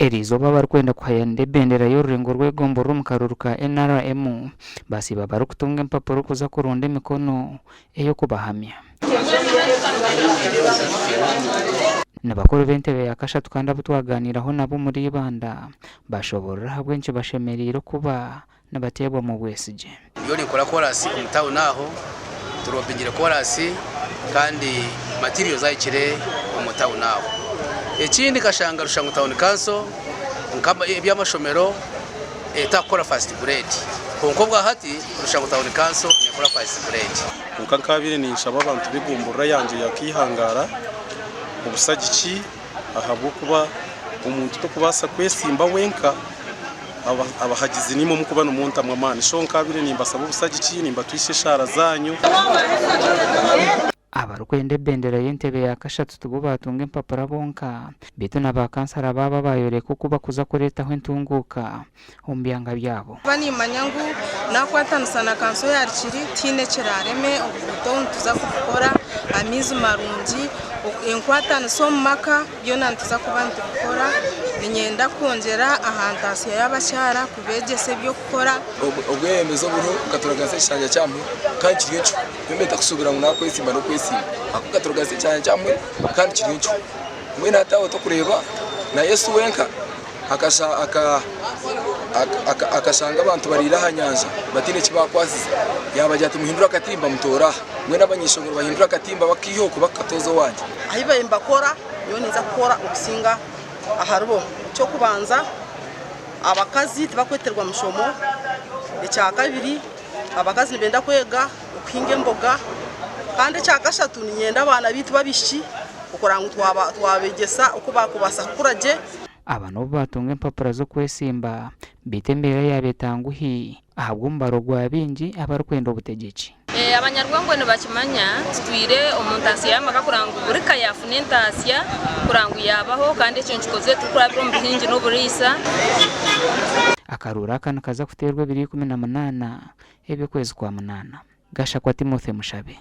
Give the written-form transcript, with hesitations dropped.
Eriizooba abarikwenda kuhayanira ebendera y'orurengo rw'egomborora omu karuuru ka NRM basiiba barikutunga empapura okuza kuronda emikono ey'okubahamya. Ni bakuru b'entebe ya kashatu kandi abu twagaaniiraho nabo omuri Ibanda bashoboorora ahabw'enki bashemereire okuba nibateebwamu obwesigye. Nyowe ninkora koorasi omu tawuni aho, turoopingire koorasi kandi materials zahikire omu tawuni aho. Ekindi nkashanga Rushango Town Council eby'amashomero etakukora first grade kwonka obwahati Rushango Town Council nekora first grade. Kwonka nkaabaire ninshaba abantu b'egomborora yangye ya Keihangara obusagiki ahabw'okuba omuntu tokubaasa kwesimba wenka. Abahagizi niimwe omukuba nimuntamu amaani. So nkabaire nimbasaba obusagiki, nimbatwisa eshaara zaanyu. Abarikwenda ebendera y'entebe ya kashatu tibo baatunga empapura bonka, beitu na ba kansara baabo abaayoreka oku bakuza kureetaho entunguuka omu byanga byabo. Kuba nimanya ngu nakwatanisa na kanso ya Rukiri tihaine ekirareme, oruguuto nituza kurukora, amaizi marungi, enkwatanisa omu maka. Byona nituza kuba nitubikora. Niinyenda kwongyera aha ntaasya y'abakyara kubeegyesa eby'okukora. Obwebembezi oburiho bukaturaganisa ekishanja kyamwe kandi kiri encuho. Nyowe mbe ntakusuubira ngu naakwesimba n'okwesimba ahabw'okuba bukaturaganisa ekyanya kyamwe kandi kiri encuho. Mbwenu hati aho torikureeba na Yesu wenka akashanga abantu bariire aha nyanja bataine eki baakwasize yaabagira ati muhindure akatimba mutoore aha. Mbwenu abany'eishongoro bahindura akatimba bakaiha okwo bakakatooza owangye. Ahu babaire nibakora nyowe ninza kukora okusinga aharibo. Eky'okubanza abakazi tibakweterwa mushomo, ekyakabiri abakazi nibenda kwega okuhinga emboga kandi ekyakashatu niinyenda abaana baitu b'abaishiki okureba ngu twabegyesa oku baakubaasa kukura gye. Aba n'obu baatunga empapura z'okwesimba, beitu embeera yaaba etanguhi ahabw'omubaro gwa baingi abarikwenda obutegyeki. Abanyarwengwe nibakimanya tutwire omu ntaasya y'amaka kureba ngu buri ka yaafuna entaasya kureba ngu yaabaho kandi ekyo nikikozire turikurabira omu buhingi n'oburiisa. Akaruuru aka nikaza kuteerwa ebiro 18 eby'okwezi kwa munaana. Gashakwa Timothy Mushabe.